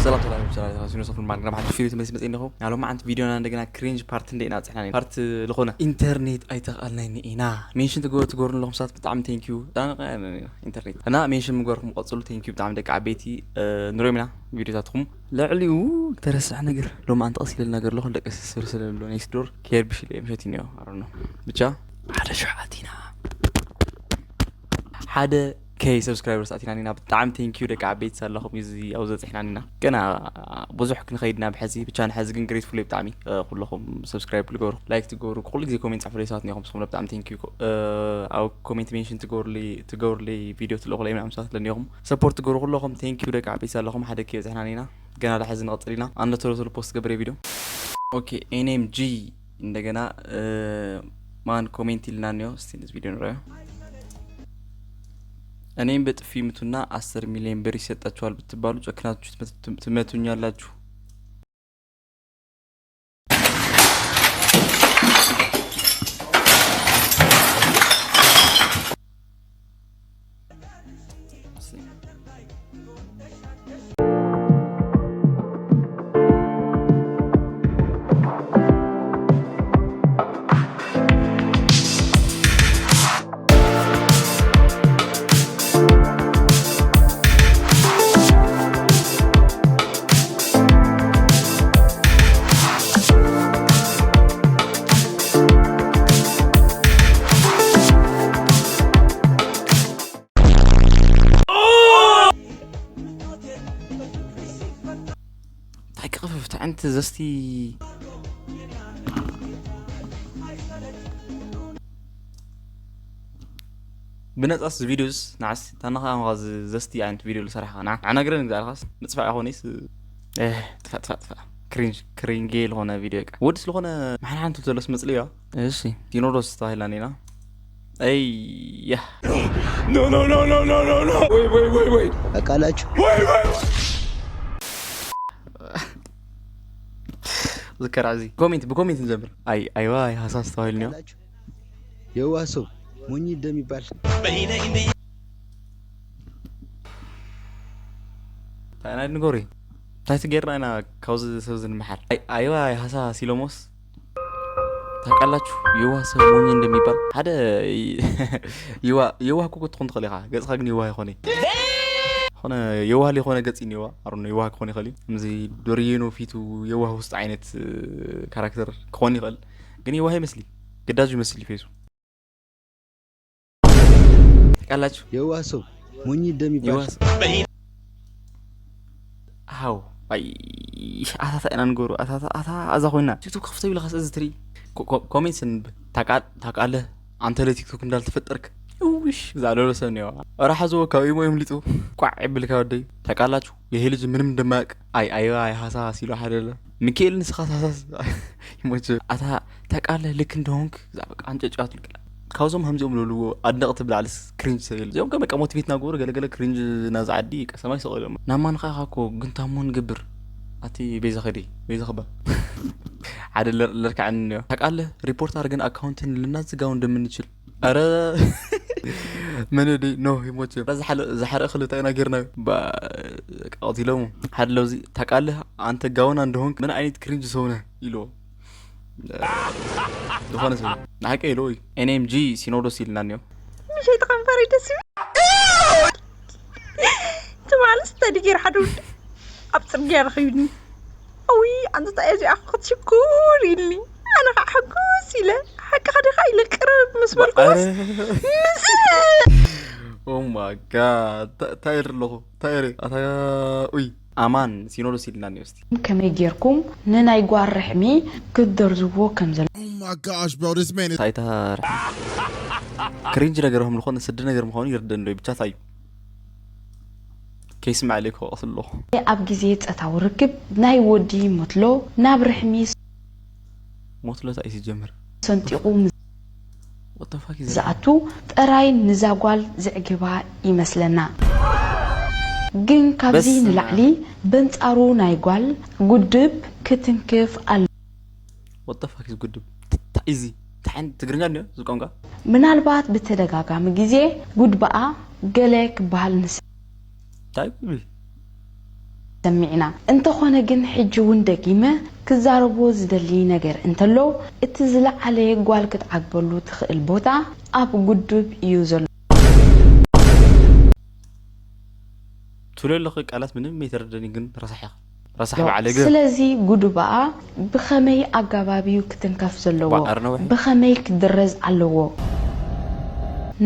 ሰላም ሰላም ሰላም ሰላም ሲኖ ሰፍን ማን ናብ ሓድሽ ቪዲዮ ተመልሲ መጽእ ኣለኹ። ናብ ሎማዓንቲ ቪዲዮና እንደገና ክሪንጅ ፓርት እንደ ኢና ጽሕና ነይ። ፓርት ዝኾነ ኢንተርኔት ኣይተቓልናይኒ ኢና። ሜንሽን ትገ-፣ ትገብሩ ኣለኹም ሰባት ብጣዕሚ ቴንክ ዩ። ብጣዕሚ ኢንተርኔት እና ሜንሽን ምግባርኩም ቀጽሉ። ቴንክ ዩ ብጣዕሚ ደቂ ዓበይቲ። እ፣ ንሪኦም ኢና ቪዲዮታትኩም። ልዕሊኡ ተረስዐ ነገር ሎማዓንቲ ቀስ ኢለ ነገር ኣለኹ። ደቂ ስስር ስለ ኣሎ ኔክስት ዶር ከየርብሽ ኢለ ምሸት እዩ ነዮ። I don't know። ብቻ ሓደ ሸውዓት ኢና። ሓደ ከይ ሰብስክራይበርስ ኣቲና ኒና። ብጣዕሚ ቴንክ ዩ ደቂ ዓበይቲ ሳላኹም እዩ እዚ ኣብዚ ዘጽሕና ኒና። ገና ብዙሕ ክንኸይድና ብሐዚ ብቻ ንሐዚ ግን ግሬትፉል ብጣዕሚ። እ፣ ኩለኹም ሰብስክራይብ ትገብሩ፣ ላይክ ትገብሩ፣ ኩሉ ግዜ ኮሜንት ጽሕፉለይ ሰባት ኒኹም ስኹም ብጣዕሚ ቴንክ ዩ። እ፣ ኣብ ኮሜንት ሜንሽን ትገብሩለይ ትገብሩለይ ቪዲዮ ትልእኹለይ ምናምን ሰባት ለኒኹም ሰፖርት ትገብሩ ኩለኹም ቴንክ ዩ ደቂ ዓበይቲ ሳላኹም ሓደ ከይ በጽሕና ኒና። ገና ዳሐዚ ንቐጽል ኢና። ኣንደ ቶሎ ቶሎ ፖስት ገብረ ቪዲዮ። ኦኬ ኤንኤምጂ እንደገና እ፣ ማን ኮሜንት ኢልና ኒዮ እስቲ ነዚ ቪዲዮ ንረዮ። እኔም በጥፊ ምቱና አስር ሚሊዮን ብር ይሰጣችኋል ብትባሉ ጨክናችሁ ትመቱ-፣ ትመቱኛላችሁ። እንታይ ክቕፍፍ፣ እንታይ ዓይነት ዘስቲ? ብነጻስ ቪዲዮስ ንዓስ ታናኻ ኣምኻ ዝ-፣ ዘስቲ ዓይነት ቪዲዮ ዝሰራሕኻ ንዓ፣ ንዓና ግረ ንግዛእልኻስ ንጽፋ ኣይኾነይስ። ኤህ፣ ጥፋእ፣ ጥፋእ፣ ጥፋእ። ክሪንጅ፣ ክሪንጌ ዝኾነ ቪዲዮ እቃ። ወዲ ስለኾነ መሓንሓንቱ ዘሎስ መጽልዮ። እሺ፣ ሲኖዶስ ተባሂልና ኔና። እያ። No, no, no, no, no, no, no. Wait, wait, wait, wait. በቃላችሁ። Wait, wait. ዝከራ እዚ ኮሜንት፣ ብኮሜንት ንጀምር። ኣይ፣ ኣይዋ፣ ኣይ፣ ሃሳስ ተባሂሉ ኒዮ። በቃላችሁ። የዋህ ሰው ሞኝ እንደሚባል። እንታይ ናይ ንጎሪ? እንታይ ትጌርና ኢና ካብዚ ሰብ ዝንመሓር? ኣይ-፣ ኣይዋ፣ ኣይ፣ ሃሳ ሲሎሞስ። ታውቃላችሁ፣ የዋህ ሰው ሞኝ እንደሚባል። ሓደ የዋ-፣ የዋህ እኮ ክትኾን ትኽእል ኢኻ። ገጽኻ ግን የዋህ ይኾን እዩ። ኾነ የዋህ ሊኾነ ገጽ እዩ የዋ-፣ ኣሮን የዋህ ክኾን ይኽእል እዩ። ከምዚ ዶርዬኖ ፊቱ የዋህ ውስጥ ዓይነት፣ እ፣ ካራክተር ክኾን ይኽእል። ግን የዋህ ይመስል። ግዳጅ ይመስል ፌሱ። ታውቃላችሁ? የዋህ ሰው ሞኝ እንደሚባል። የዋህ ሰው። ሃው። ኣይ፣ ኣታታ ኢና ንገብሮ። ኣታታ፣ ኣታ፣ ኣዛ ኮይና። ቲክቶክ ክፍተ ቢላ ከስ እዚ ትሪ። ኮ-፣ ኮ-፣ ኮሜንት ስንብ። ታቃ-፣ ታቃለ፣ አንተ ለቲክቶክ እንዳልተፈጠርክ። ውሽ፣ ብዛ ለሎ ሰብ ነው። ኧረ ሓዝዎ፣ ካብ ኢሞ ይምሊጡ። ቋዕ ይብልካ ወደይ። ታውቃላችሁ? ይሄ ልጅ ምንም እንደማያውቅ። ኣይ፣ ኣይዋ፣ ኣይ፣ ሃሳ ሲሉ ሓደ ኣሎ። ሚካኤል ንስኻ ሃሳስ። ይሞች። ኣታ፣ ታውቃለህ ልክ እንደሆንክ። ብዛ በቃ ኣንጨጫት ልቅላ። ካብዞም ከምዚኦም ልብልዎ ኣድነቕቲ ብላዕሊ ክሪንጅ ሰብ የለ። እዚኦም ከ በቃ ሞቲቬት ናገበሩ ገለገለ ክሪንጅ ናዛ ዓዲ በቃ ሰማይ ሰቕ ኢሎም። ናማ ንኻ ኢኻ እኮ ግን ታሞ ንገብር። ኣቲ ቤዛ ኸዲ፣ ቤዛ ኸባ። ሓደ ለር-፣ ለርካዕኒ እኒኦ። ታውቃለህ ሪፖርት አድርገን አካውንትን ልናዘጋው እንደምንችል። ኧረ መን ዲ ኖ ይሞች። ኧረ ዝሓለ-፣ ዝሓረ እኽሊ እንታይ ኢና ጌርናዮ? ባ-፣ ቀቕት ኢሎሙ። ሓደ ለውዚ ታውቃለህ አንተ ጋውና እንደሆንክ ምን አይነት ክሪንጅ ሰው ነህ? ኢሎ። ዝኾነ ሰብ ንሓቂ ኢሎ እዩ። ኤንኤምጂ ሲኖዶስ ኢልና እኒኦ። ምሸት ከንፈረይ ደስ ይብል። ትማልስ ተዲ ገይሩ ሓደ ውልድ ኣብ ጽርግያ ረኺብኒ። እውይ፣ ኣንታ እዚኣ ክትሽኩር ኢልኒ። ኣነ ኸዓ ሕጉስ ኢለ፣ ሓቅኻ ዲኻ ኢለ ቅርብ ምስ በልኩስ፣ ኧረ። ምስ Oh my God። ታ-፣ እንታይ ይርኢ ኣለኹ? እንታይ ይርኢ? ኣታ፣ ኡይ። ኣማን ሲኖዶስ ኢልና እኒኦ እስቲ። ከመይ ጌርኩም ንናይ ጓል ርሕሚ ክትደርዝዎ ከም ዘሎ? Oh my gosh, bro, this man is እንታይ እታ ርሕሚ? ክሪንጅ ነገር ከም ዝኾነ ስዲ ነገር ምዃኑ ይርደን ዶ? ብቻ ታይ? ከይስማዕ ኢለ ክወቕስ ኣለኹ። ኣብ ግዜ ጾታዊ ርክብ ናይ ወዲ ሞትሎ ናብ ርሕሚ ሞትሎ እንታይ እዩ ሲጀመር? ሰንጢቑ ምስ What the fuck is that? ዝኣቱ ጥራይ ንዛ ጓል ዘዕግባ ይመስለና። ግን ካብዚ በስመ ንላዕሊ ኣብ። በንጻሩ ናይ ጓል ጉድብ ክትንክፍ ኣሎ። What the fuck is ጉድብ? እንታይ እዚ? እንታይ ዓይነት ትግርኛ ድዮ እዚ ቋንቋ? ምናልባት ብተደጋጋሚ ግዜ ጉድባኣ ገለ ክበሃል ንስ-፣ እንታይ ጉድቢ? ሰሚዕና። እንተኾነ ግን ሕጂ እውን ደጊመ ክዛረቦ ዝደሊ ነገር እንተሎ፣ እቲ ዝለዓለ ጓል ክትዓግበሉ ትኽእል ቦታ ኣብ ጉዱብ እዩ ዘሎ። ትብሎ ኣለኺ ቃላት ምንም ኣይተረደኒ ግን ረሳሕ ኢኺ። ረሳሕ በዓል እግሪ። ስለዚ ጉዱባኣ ብኸመይ ኣጋባብ እዩ ክትንከፍ ዘለዎ፣ ባዕር ነዊሕ። ብኸመይ ክድረዝ ኣለዎ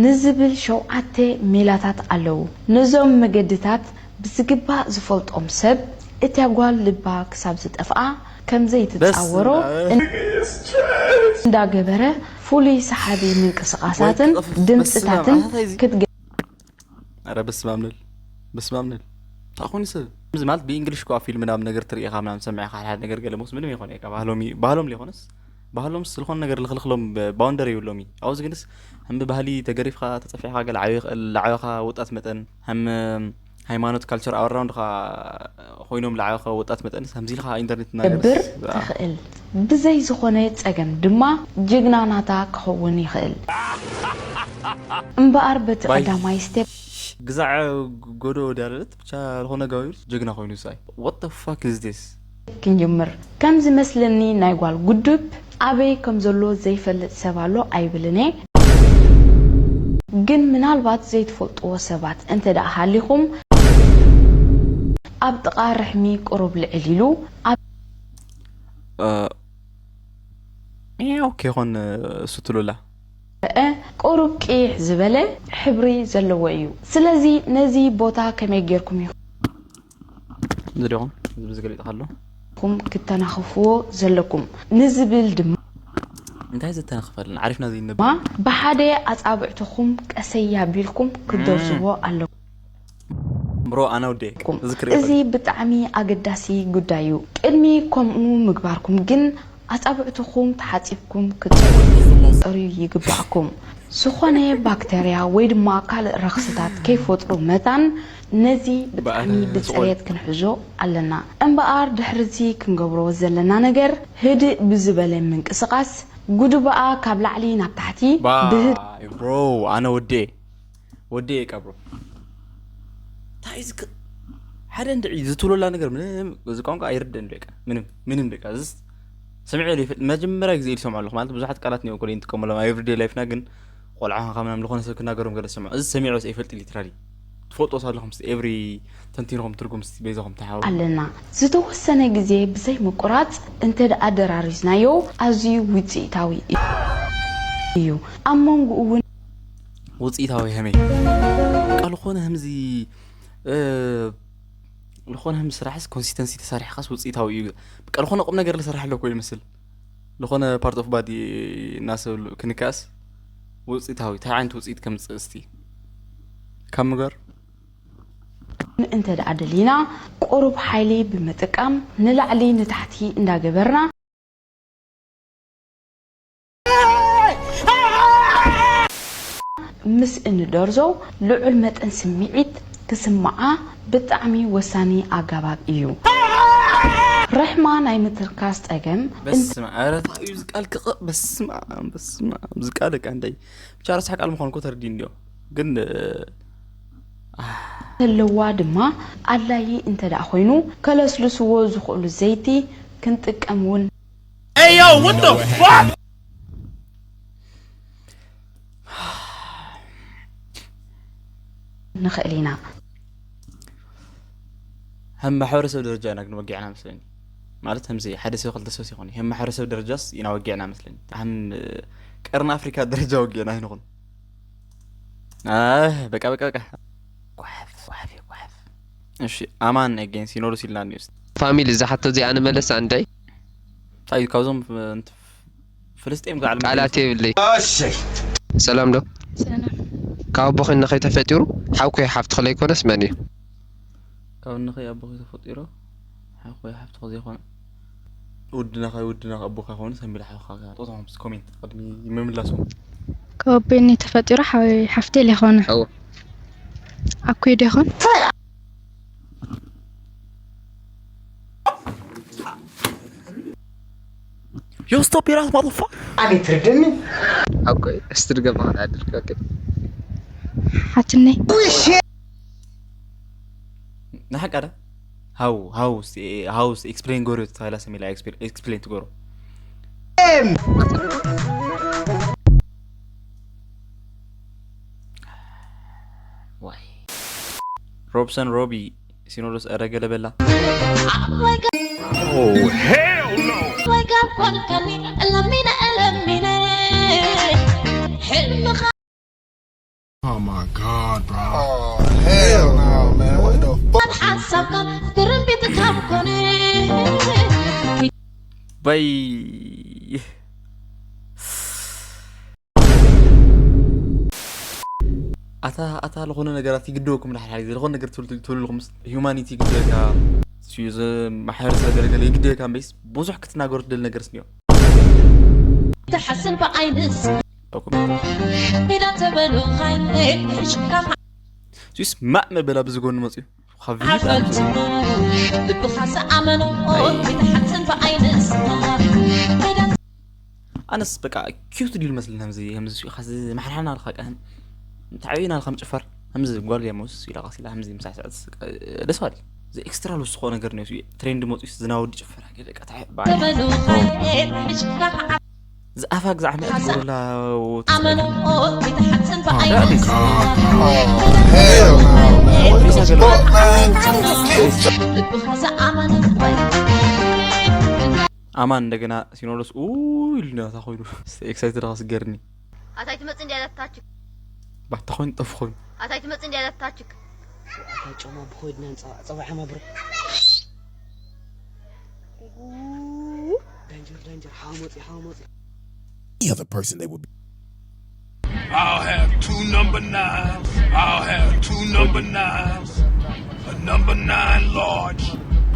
ንዝብል ሸውዓተ ሜላታት ኣለዉ። ነዞም መገድታት ብዝግባእ ዝፈልጦም ሰብ እትያ ጓል ልባ ክሳብ ዝጠፍኣ ከም ዘይትጻወሮ በስመ ኣብ። እንዳገበረ ፍሉይ ሰሓቢ ምንቅስቓሳትን ወይ ክቕፍ፣ ድምፅታትን በስመ ኣብ። ኣታ እዚ ክትገ ኧረ በስመ ኣብ ንብል በስመ ኣብ ንብል። እንታይ ኮይኑ ሰብ እዚ ማለት ብእንግሊሽ እኳ ፊልም ናብ ነገር ትርኢ ኢኻ ምናምን ሰሚዕኻ ሓደ ሓደ ነገር ገለ ሞስ ምንም ይኾነ እካ ባህሎም እዩ- ባህሎም ሊኾነስ ባህሎም ዝኾነ ነገር ልኽልኽሎም ባውንደሪ ይብሎም እዩ። ኣብዚ ግንስ ከም ብባህሊ ተገሪፍካ ተፀፊዕካ ገለ ዓብኻ ወጣት መጠን ከም ሃይማኖት ካልቸር ኣወራውንድኻ ኮይኖም ልዓበኻ ወጣት መጠንስ ከምዚ ኢልካ ኢንተርኔት ገብር ትኽእል። ብዘይ ዝኾነ ጸገም ድማ ጅግና ናታ ክኸውን ይኽእል። እምበኣር በቲ ባይ። ቀዳማይ ስቴፕ ግዛዕ ጎዶ ዳለለት ብቻ ዝኾነ ጋቢር ጀግና ኮይኑ ሳይ what the fuck is this ክንጅምር። ከም ዝመስለኒ ናይ ጓል ጉዱብ ኣበይ ከም ዘሎ ዘይፈልጥ ሰብ ኣሎ ኣይብልን እየ። ግን ምናልባት ዘይትፈልጥዎ ሰባት እንተ ደኣ ሃሊኹም ኣብ ጥቓ ርሕሚ ቁሩብ ልዕል ኢሉ ኣብ ኦኬ ይኾን እሱ ትሉላ ቁሩብ ቅይሕ ዝበለ ሕብሪ ዘለዎ እዩ። ስለዚ ነዚ ቦታ ከመይ ጌርኩም ኢኹም እዚ ዲኹም እዚ ብዝገሊጥ ከሎ ክትተናኽፍዎ ዘለኩም ንዝብል ድማ እንታይ ዝተነኽፈልና ዓሪፍና ዘይንብ ብሓደ ኣጻብዕትኹም ቀሰይ ኣቢልኩም ክትደርዝዎ ኣለኩም። ብሮ ኣነ ወዴ እዚ ክርኢ እዚ ብጣዕሚ ኣገዳሲ ጉዳይ እዩ። ቅድሚ ከምኡ ምግባርኩም ግን ኣጻብዕትኹም ተሓጺብኩም ክትጸርዩ ይግባእኩም። ዝኾነ ባክተርያ ወይ ድማ ካልእ ረኽስታት ከይፈጥሩ መታን ነዚ ብጣዕሚ በኣነ ብጽሬት ክንሕዞ ኣለና። እምበኣር ድሕርዚ ክንገብሮ ዘለና ነገር ህድእ ብዝበለ ምንቅስቓስ ጉድባኣ ካብ ላዕሊ ናብ ታሕቲ ብህ ባይ ብሮ ኣነ ወዴ ወዴ እየ ቃ ብሮ እንታይ እዚ ክ- ሓደ እንድዒ ዝትብለላ ነገር ምንም እዚ ቋንቋ ኣይርደን ደቃ ምንም ምንም ደቃ እዚ ሰሚዐ ዘይፈልጥ መጀመርያ ግዜ ዝሰምዖ ኣለኹ ማለት ብዙሓት ቃላት ኒኦ ኮደ ንጥቀመሎም ኣብ ኤቭሪዴ ላይፍና ግን ቆልዓ ካ ምናምን ዝኾነ ሰብ ክናገሮም ገለ ዝሰምዖ እዚ ሰሚዐ ኣይፈልጥ ሊትራሊ ትፈልጦ ሳለኹም ስ ኤቭሪ ተንቲንኹም ትርጉም ስ በይዛኹም ተሓባበሩ ኣለና። ዝተወሰነ ግዜ ብዘይ ምቁራጽ እንተ ደኣ ደራሪዝናዮ ኣዝዩ ውጽኢታዊ እዩ። ኣብ መንጎኡ እውን ውፅኢታዊ ከመይ ቃል ዝኾነ ህምዚ እ፣ ዝኾነ ህምዚ ስራሕስ ኮንሲስተንሲ ተሳሪሕካስ ውፅኢታዊ እዩ በቃ ዝኾነ ቁም ነገር ልስራሕ ኣለኩ ይመስል ዝኾነ ፓርት ኦፍ ባዲ እናሰብሉ ክንካስ ውፅኢታዊ እንታይ ዓይነት ውፅኢት ከምፅእ እስቲ ካብ ምግባር እንተ ደኣ ደሊና ቁሩብ ሓይሊ ብምጥቃም ንላዕሊ ንታሕቲ እንዳገበርና ምስ እንደርዞ ልዑል መጠን ስምዒት ክስምዓ ብጣዕሚ ወሳኒ ኣጋባብ እዩ። ርሕማ ናይ ምትርካስ ጸገም በስመ ኣብ ኧረ እንታይ እዩ ዝቃል ክቕ በስመ ኣብ በስመ ኣብ ዝቃል እቃ እንታይ ብቻ ረሳሕ ቃል ምዃኑ እኮ ተረዲእ እንዲዮ ግን ዘለዋ ድማ ኣድላዪ እንተ ደኣ ኮይኑ ከለስልስዎ ዝኽእሉ ዘይቲ ክንጥቀም እውን Hey yo, what the fuck? ንኽእል ኢና። ከም ማሕበረሰብ ደረጃ ኢና ግን ወጊዕና መስለኒ ማለት ከምዚ ሓደ ሰብ ክልተ ሰብ ይኾን ከም ማሕበረሰብ ደረጃስ ኢና ወጊዕና መስለኒ ከም ቀርኒ ኣፍሪካ ደረጃ ወጊዕና ይንኹን ኣህ፣ በቃ በቃ በቃ ጓፍ ጓፍ ጓፍ እሺ ኣማን again ሲኖዶስ ኢልና ኒውስ ፋሚሊ እዛ ሓቶ እዚኣ ንመለስ ኣንዳይ እንታይ ካብዞም እንት- ፍልስጤም ጋዕል ቃላት የብለይ ሰላም ዶ ሰላም ካብ ኣቦኺ ንኸይ ተፈጢሩ ሓውኮይ ሓፍትኺ ለይኮነስ መን እዩ ካብ ንኸይ ኣቦኺ ተፈጢሩ ሓውኮይ ሓፍትኺ ዘይኮነ ውድና ከ ውድና ኣቦካ ከሆነ ሰሚላ ሓውካ ጦታም ኮሜንት ቅድሚ ምምላሶም ካብ ኣቦይ ተፈጢሩ ሓፍተይ ለይኮነ እወ ኣኩይ ዶ ይኾን Yo, stop it, motherfucker! ኣቤት ትርድኒ ኣኮይ እስቲ ድገማ ክነዕድልካ ሓትነይ ንሓቃ ዳ How how how to explain? ጎርዮ ተባሂላ ሰሚላ explain ትጎሮ። ዋይ ሮብሰን ሮቢ ሲኖዶስ፣ ኧረ ገለ በላ። Oh my god, bro. Oh, hell no, man. What the fuck? ባይ ኣታ ኣታ ዝኾነ ነገራት ይግደወኩም። ድሓር ሓሪ ዝኾነ ነገር ትብሉ ትብሉ ኣለኹም። ሂዩማኒቲ ይግደወካ፣ ማሕበረሰብ ገለገለ ይግደወካ። እምበይስ ብዙሕ ክትናገሩ ትደሊ ነገርስ እኒኦ። ትሓስን ብዓይንስ ሜዳ ተበሉ ካይሽ ሽካኻ ሱስ ማእ መበላ ብዝጎኒ መፅዩ። ኣነስ በቃ ኪዩት ድዩ ዝመስል? ከምዚ ከምዚ ሱኢኻ ዝመሓርሓና ኣለካ ቀህን ተዓብና ኣለካ ምጭፋር ከምዚ ጓል እያ መውስ ኢላ ቃስ ኢላ ከምዚ ምሳዕ ስዕት ደስ ባል እዚ ኤክስትራ ሉስ ዝኾነ ነገር ነው። ትሬንድ መፅኡ ዝናወዲ ጭፈራ ገለ ቀታ ዝኣፋ ግዛዕ መ ትገብረላ ኣማን እንደገና ሲኖዶስ ኡ ኢሉ ነታ ኮይኑ ኤክሳይትድ ካ ስገርኒ ኣታይ ትመጽ እንዲያ ለታችክ ባታ ኮይኑ ጠፍ ኮይኑ ኣታይ ትመጽ እንዲያ ለታችክ ኣታ ጮማ ብኾይድና ንጸዋዕ ጸዋዕ ማብሮ ዳንጀር ዳንጀር ሓው መጽ ሓው መጽ The other person they would be I'll have two number nines. I'll have two number nines. A number nine large,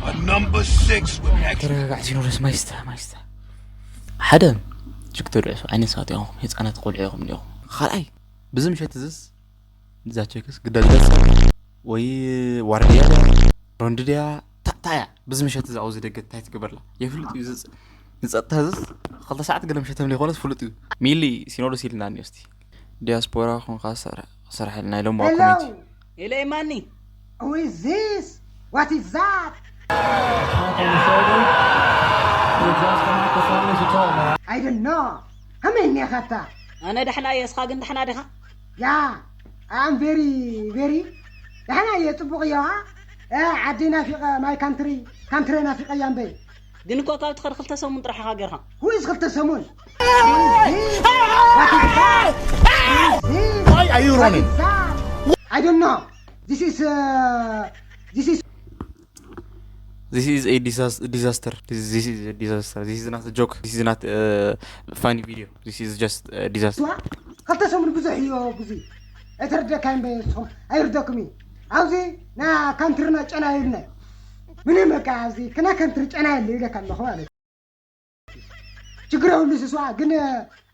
a number six with extra. ተረጋጋዕ ሲኖዶስ ማይስተ ማይስተ ሓደ ችክቶ ድዕሱ ዓይነት ሰባት ኢኹም ህፃናት ቆልዑ ኢኹም ዲኹም ካልኣይ ብዚ ምሸት እዝስ እዛ ቸክስ ግዳጅ ገጽ ወይ ዋርድያ ድያ ሮንድ ድያ ታእታያ ብዚ ምሸት እዚ ኣብዚ ደገ እንታይ ትግበርላ የፍልጥ እዩ ዝጸጥታ ዝስ ክልተ ሰዓት ገለ ምሸት ተምለ ይኮነስ ፍሉጥ እዩ ሚሊ ሲኖዶስ ኢልና እኒኦ እስቲ ዲያስፖራ ኮንካ ክሰርሐልና ኢሎም ኮሚቲ ኢለ ማኒ Who is this? What is that? I don't know. ከመይ እኒኻ ኣታ? ኣነ ደሕና እየ፣ እስኻ ግን ደሕና ዲኻ? ያ፣ I am very very ደሕና እየ፣ ጽቡቕ እየ። ዋ፣ እ፣ ዓደይ ናፊቐ፣ my country፣ country ናፊቐያ እምበይ። ግን እኮ ካብ ትኸድ ክልተ ሰሙን ጥራሕ ኢኻ ጌርካ። Who is ክልተ ሰሙን? Who is this? What is that? Who is this? Why are you running? What is that? I don't know. This is, uh, this is This is a disas- disaster. This, this is a disaster. This is not a joke. This is not a funny video. This is just a disaster. ዋ፣ ክልተ ሰሙን ብዙሕ እዩ ብዙ ኣይተረደካ እምበ ንስኹም ኣይርደኩም እዩ። ኣብዚ ና ካንትርና ጨና የብልናይ ምንም በቃ ኣብዚ ክና ካንትሪ ጨና የለ ይብለካ ኣለኹ ማለት እዩ። ችግር የብሉ ስስዋ ግን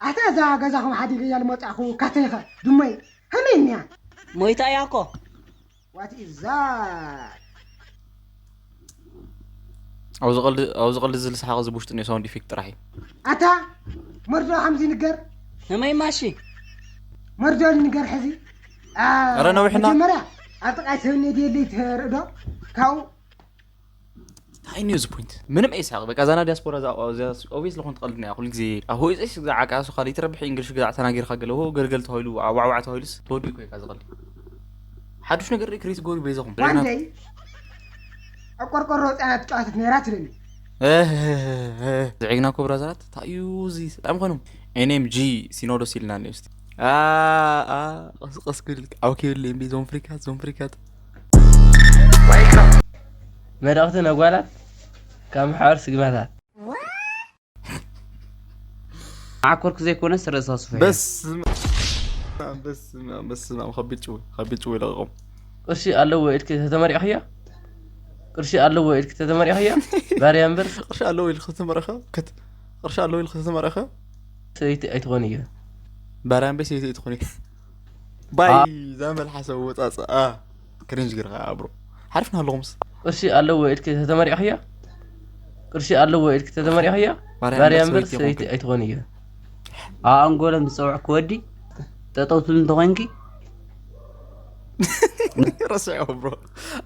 ኣታ እዛ ገዛኹም ሓዲገያ ልመጻእኹ ካተይኸ ድመይ ከመይ እኒያ ሞይታ እያ እኮ What is that? ኣብዚ ቀልዲ ኣብዚ ቀልዲ እዚ ልስሓቕ እዚ ብውሽጢ ናይ ሳውንድ ኢፌክት ጥራሕ እዩ ኣታ መርዶ ከምዚ ንገር ንመይ ማሺ መርዶ ንገር ሕዚ ኧረ ነዊሕና። መጀመርያ ኣብ ጥቃይ ሰብ ነድየለይ ትርእ ዶ ካብኡ እንታይ እዩ እዚ ፖይንት ምንም ኣይስሓቕ በቃ ዛና ዲያስፖራ ኦብቪየስ ዝኾን ትቐልድና እያ ኩሉ ግዜ ኣብ ሆይፀስ ግዛ ዓቃሱ ካልእ ትረብሕ እንግሊሽ ግዛ ተናጊርካ ገለ ሆ ገልገል ተባሂሉ ኣዋዕዋዕ ተባሂሉስ ተወዲኡ እኮ እዩ ዝቐልድ ሓዱሽ ነገር ክሬት ጎሪ በይዛኹም ዋንደይ ኣብ ቆርቆሮ ህፃናት ጨዋተት ነይራ ትብለኒ ዝዒግና ኮብራ ዘራት እንታይ እዩ እዚ ሰላም ኾኑ ኤንኤምጂ ሲኖዶስ ኢልና ኒውስቲ ቀስቀስ ክብል ኣውኪ ይብል እምቢ ዞም ፍሪካት ዞም ፍሪካት መልእኽቲ ነጓላት ካብ መሓወር ስግማታት ዓኮርክ ዘይኮነስ ርእሳ ሱፈ በስመ በስመ በስመ ከቢድ ጭው ከቢድ ጭው ይለቀቆም ቅርሺ ኣለዎ ኢልክ ተተመሪቕኽዮ ቅርሺ ኣለዎ ኢልክ ተተመሪቕኽዮ ባርያ እምበር ቅርሺ ኣለዎ ኢልክ ተተመረኸ ቅርሺ ኣለዎ ኢልክ ተተመረኸ ሰይቲ ኣይትኾን እየ ባርያ እምበር ሰይቲ ኣይትኾን ባይ ዛመል ሓሰብ ወፃፅኣ ክሪንጅ ግርኻ ኣብሮ ሓሪፍና ኣለኹምስ ቅርሺ ኣለዎ ኢልክ ተተመሪቕኽዮ ቅርሺ ኣለዎ ኢልክ ተተመሪቕኽዮ ባርያ እምበር ሰይቲ ኣይትኾን እየ ኣንጎሎም ዝፀውዕክ ወዲ ጠጠው ትብል እንተኾይንኪ ረስዐ ብሮ።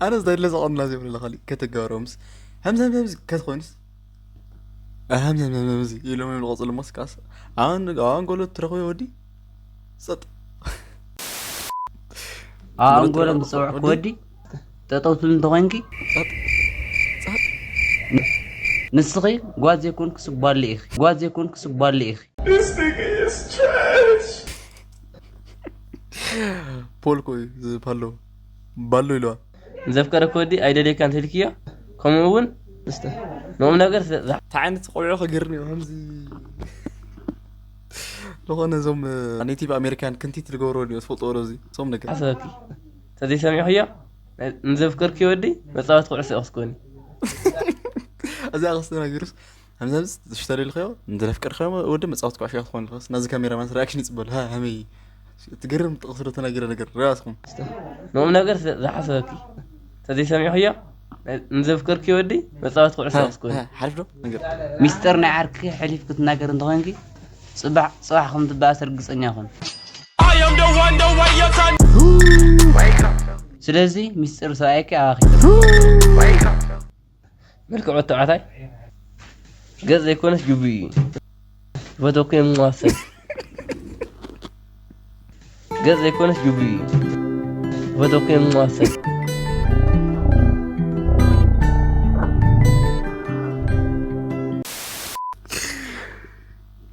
ኣነ ዝደለ ዘቐምና ዘይብለ ካሊእ ከተጋሮምስ፣ ሀምዘም ሀምዝ ከትኾይንስ፣ ሀምዘም ሀምዝ ኢሎም እዮም ዝቐፅሉ። ሞስካስ ኣን ኣንጎሎ ትረኽቦ ወዲ ጸጥ። ኣንጎሎም ዝፀውዕኩ ወዲ ጠጠው ትብል እንተኾይንኪ፣ ንስኺ ጓዝ ዘይኮንኩ ስባለ ኢኺ፣ ጓዝ ዘይኮንኩ ስባለ ኢኺ። ፖል ኮ እዩ ዝባሎ ባሎ ኢለዋ። ዘፍቀረክ ወዲ ኣይደልየካን እንተልክዮ፣ ከምኡ እውን ንቑም ነገር እንታይ ዓይነት ቆልዑ ከገርኒ እዩ ከምዚ ዝኾነ እዞም ኔቲቭ ኣሜሪካን ክንቲት ዝገብሮ ዲዮ ትፈልጥዎ ዶ እዚ ጾም ነገር ሓሰበኪ ተዘይሰሚዕክዮ፣ ንዘፍቀርክዮ ወዲ መፃወቲ ኩዕሶ ኢኹ ትኮኒ። እዚኣ ክስ ተናጊሩስ፣ ከምዚ ዝሽተደልክዮ ንዘፍቀርክዮ ወዲ መፃወቲ ኩዕሶ ኢኹ ትኮኒ። ናዚ ካሜራማን ሪኣክሽን ይፅበል ሃ ሃመይ። ትገርም ጥቕሲ ዶ ተናጊረ ነገር ሪኣስኩም። ንቑም ነገር ዝሓሰበኪ ተዘይሰሚዕክዮ፣ ንዘፍቀርክዮ ወዲ መፃወቲ ኩዕሶ ኢኹ ትኮኒ። ሓሪፍ ዶ ነገር። ሚስጥር ናይ ዓርኪ ሕሊፍ ክትናገር እንተኾይንኪ፣ ፅባሕ ፅባሕ ከም ትበኣስ ርግፀኛ ኩን። ስለዚ ሚስጥር ሰብኣይኪ ኣባኺ። መልክዕ ወዲ ተባዕታይ ገፅ ዘይኮነስ ጅቡ እዩ። ዝፈተኩ እዮም ዋሰይ። ገፅ ዘይኮነስ ጅቡ እዩ። ዝፈተኩ እዮም ዋሰይ።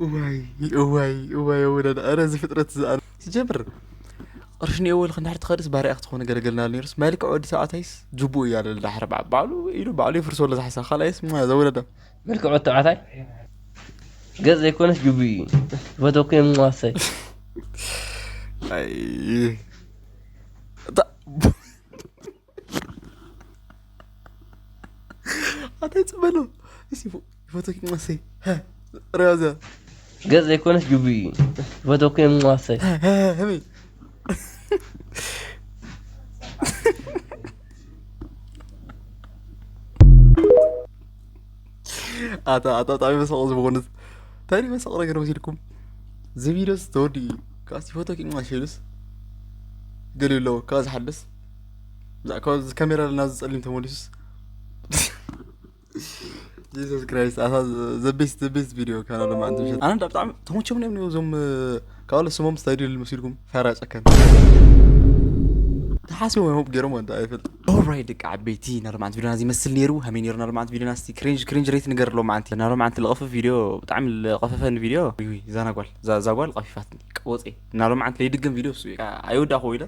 እዋይ እዋይ እዋይ እወዳዳ። ኧረ እዚ ፍጥረት ዝኣ ዝጀምር ቅርሺ ኔዎ ኢልካ እንድሕር ትኸድስ ባርያ ክትኾን ገለገልና ኣሎ ነይሩስ፣ መልክዕ ወዲ ተባዕታይስ ጅቡኡ እዩ ኣለ ዳሕር ባዕ- ባዕሉ ኢሉ ባዕሉ የፍርሶ ኣሎ ዝሓሳ ካልኣይስ ማ ዘወለዳ። መልክዕ ወዲ ተባዕታይ ገፅ ዘይኮነስ ጅቡ እዩ። ዝፈተኩ እዮም ዋሰይ። ኣይ እታ ኣታይ ጽበሎ እሲ ይፈተኪ ማሰይ ረያዘ ገጽ ዘይኮነስ ጅቡ እዩ። ይፈተኩ እዮም ማሰይ። ሀሚ ኣታ ኣታ ጣሚ መሰቆ ዝበኮነት ታሪ መሰቆ ነገር መሲልኩም እዚ ቪዲዮ ዝተወዲ እዩ። ካስ ይፈተኪ ማሰይ ሉስ ገሊ ኣለዎ ካስ ሓደስ ብዛዕባ እዚ ካሜራ ለና ዝጸሊም ተመሊሱስ Jesus Christ ኣታ the best the best video ካና ሎማዓንቲ ምሸት ኣነ እንዳ ብጣዕሚ ተመቸምኒ እዮም እዞም ካልእ ስሞም ስታይል ይል መሲልኩም ፋራ ጨከን ተሓስቦም እዮም ገይሮም ወንዳ ኣይፈልጥ ኦራይ ደቂ ዓበይቲ ናሎማዓንቲ ቪዲዮና እዚ ይመስል ነይሩ ሃመይ ነይሩ ናሎማዓንቲ ቪዲዮና እስቲ ክሪንጅ ክሪንጅ ሬት ንገር ሎማዓንቲ ናሎማዓንቲ ልቐፍፍ ቪዲዮ ብጣዕሚ ልቐፈፈኒ ቪዲዮ ዛና ጓል ዛጓል ቀፊፋትኒ ቀወፀ ናሎም ዓንት ለይድግም ቪድዮ እሱ እዩ። ኣይወዳእኹ ኢለ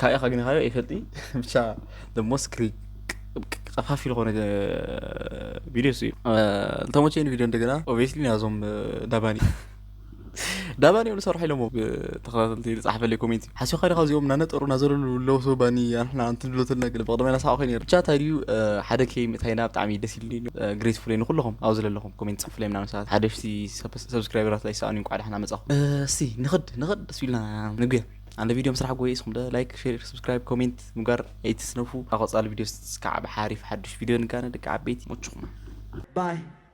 ካብ ኢኻ ግን ኢኻዮ ይፈልጥ ብቻ ደሞስ ክሪ ቀፋፊ ዝኾነ ቪድዮ እሱ እዩ። ተመቸኒ ቪድዮ እንደገና ኦብቪየስሊ ናዞም ዳባኒ ዳባኒ እዮም ዝሰርሑ ኢሎሞ ተኸታተልቲ ዝፀሓፈለይ ኮሜንት እዩ ሓሲኻ ዲኻ እዚኦም እናነጠሩ እናዘለሉ ለውሶ ባኒ ኣንሕና እንትንብሎ ተልና ገለ ብቐደማይ ናሳቕ ኮይኑ ነይሩ ብቻ እንታይ ድዩ ሓደ ኬ ምእታይና ብጣዕሚ ደስ ኢሉኒ ግሬትፉል እየ ንኩለኹም ኣብዚ ዘለኹም ኮሜንት ፅሕፉለይ ምናምን ሰባት ሓደሽቲ ሰብስክራይበራት ላይ ሰኣኑ እንኳዕ ደሕና መፃኹም እስቲ ንኽድ ንኽድ ደስ ኢልና ንጉያ ኣንደ ቪድዮ ምስራሕ ጎይ እስኹም ደ ላይክ ሼር ሰብስክራይብ ኮሜንት ምግባር ኣይትስነፉ ኣብ ቀፃሊ ቪድዮ ከዓ ብሓሪፍ ሓዱሽ ቪድዮ ንጋነ ደቂ ዓበይቲ ሞችኹም ባይ